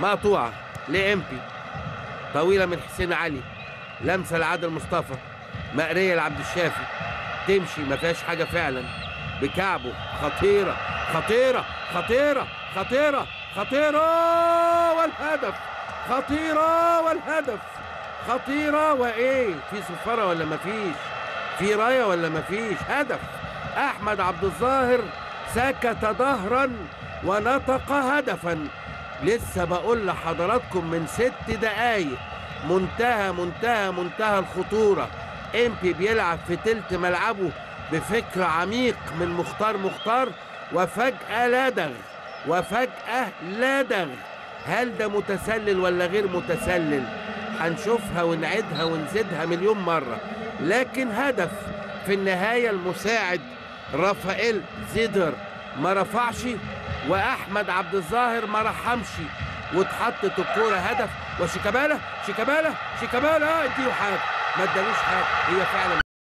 مقطوعة لإمبي، طويلة من حسين علي، لمسه لعادل مصطفى، مقريه لعبد الشافي، تمشي ما فيهاش حاجة فعلا، بكعبه خطيرة خطيرة خطيرة خطيرة خطيرة والهدف، خطيرة والهدف، خطيرة وايه؟ في صفارة ولا ما فيش؟ في رايه ولا ما فيش؟ هدف. احمد عبد الظاهر سكت ظهرا ونطق هدفا. لسه بقول لحضراتكم من 6 دقايق، منتهى منتهى منتهى الخطورة. امبي بيلعب في تلت ملعبه بفكر عميق من مختار مختار، وفجأة لدغ، وفجأة لدغ. هل ده متسلل ولا غير متسلل؟ هنشوفها ونعيدها ونزيدها مليون مرة، لكن هدف في النهاية. المساعد رافائيل زيدر ما رفعش، واحمد عبد الظاهر ما رحمش، واتحطت الكورة هدف. وشيكابالا شيكابالا شيكابالا اديله حاجة، ما ادالوش حاجة، هي فعلا